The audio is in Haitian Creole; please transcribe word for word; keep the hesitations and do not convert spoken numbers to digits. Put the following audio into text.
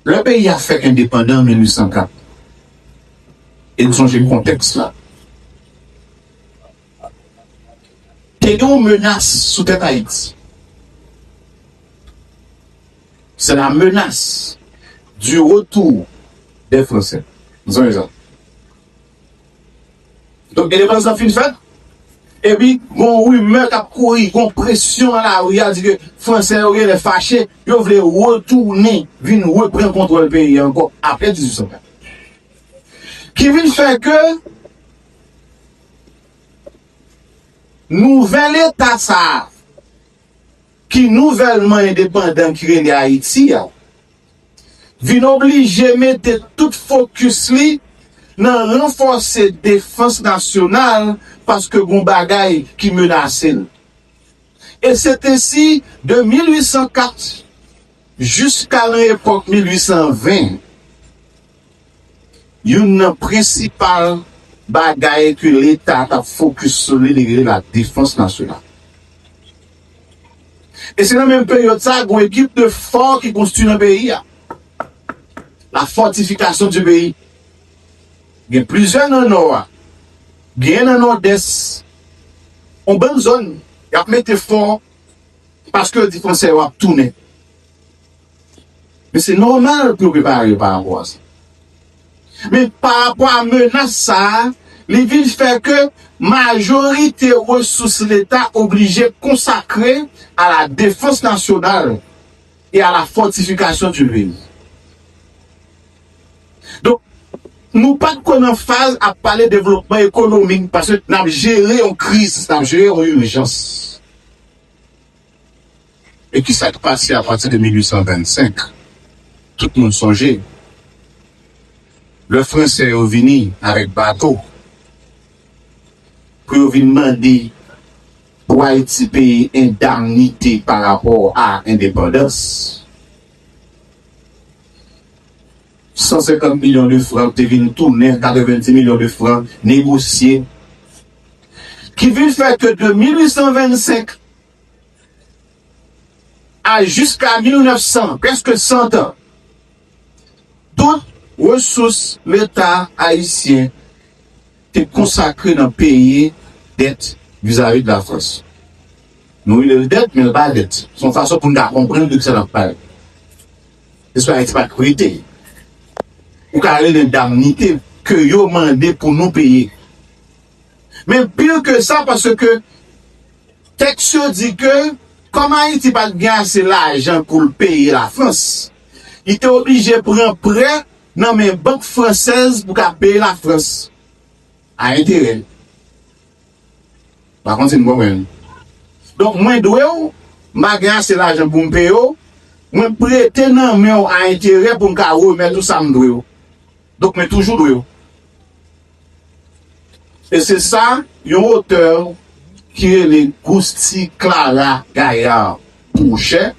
Lè peyi a fèk endepandan an mil uit san kat, e n sonje kontèks la, te gen yon menas sou tèt Ayiti. C'est la menace du retour des Français. Vous avez ça. Donk, endepandans lan fin fèt. Epi, gon rimè k ap kouri, gon presyon nan lari a, di ke Fransè yo genlè fache, yo vle retounen, vin reprann kontwòl peyi a ankò, apre dizuit san kat. Ki vin fè ke nouvèl Eta sa a, ki nouvèlman endepandan, ki rele Ayiti a, vin oblije mete tout fokis li nan ranfòse defans nasyonal, paske gon bagay ki menase l. E se te si, de mil uit san kat jiska nan epòk mil uit san ven, youn nan prensipal bagay ke Leta t ap fokis sou li, li rele la defans nasyonal. E se nan menm peryòd sa, gon ekip de fò ki konstwi nan peyi a. La fortification du pays. Gen plizyè nan nò a, gen nan nòdès, yon bann zòn, y ap mete fò paske yo di Fransè yo ap tounen. Men se nòmal pou yo prepare yo pa rapò a sa. Men pa rapò a menas sa a, li vin fè ke majorite resous Leta oblije konsakre à la défense nationale et à la fortification du pays. Donk, nou pa t ko nan faz ap pale devlopman ekonomik, paske n ap jere yon kriz, n ap jere yon ijans. E ki sa k pase apati de mil uit san vennsenk? Tout moun sonje, lè Fransè yo vini avèk bato pou yo vin mande pou Ayiti peye endamnite pa rapò a endepandans. San senkant milyon de fran te vin tounen katrevenndis milyon de fran negosye, ki vin fè ke de mil uit san vennsenk a jiska mil nèf san, prèske san tan, tout resous Leta ayisyen te konsakre nan peye dèt vizavi de Lafrans. Nou rele l dèt, men l pa dèt. Se yon fason pou n ka konprann de kisa n ap pale. Se sou Ayiti pa t prete. Ou ka rele endamnite ke yo mande pou nou peye. Men pi ke sa, paske tèks yo di ke, kòm Ayiti pa t gen ase lajan pou l peye Lafrans, li te oblije pran prè nan men bank fransèz pou ka peye Lafrans a enterè. Pa konn si n konprann. Donk, mwen dwe w, m pa gen ase lajan pou m peye w, mwen prete nan men w a enterè pou m ka remèt ou sa m dwe w. Donk, mwen toujou dwe w. E se sa, yon otè ki rele Gusty Clara Gaillard Pouchet,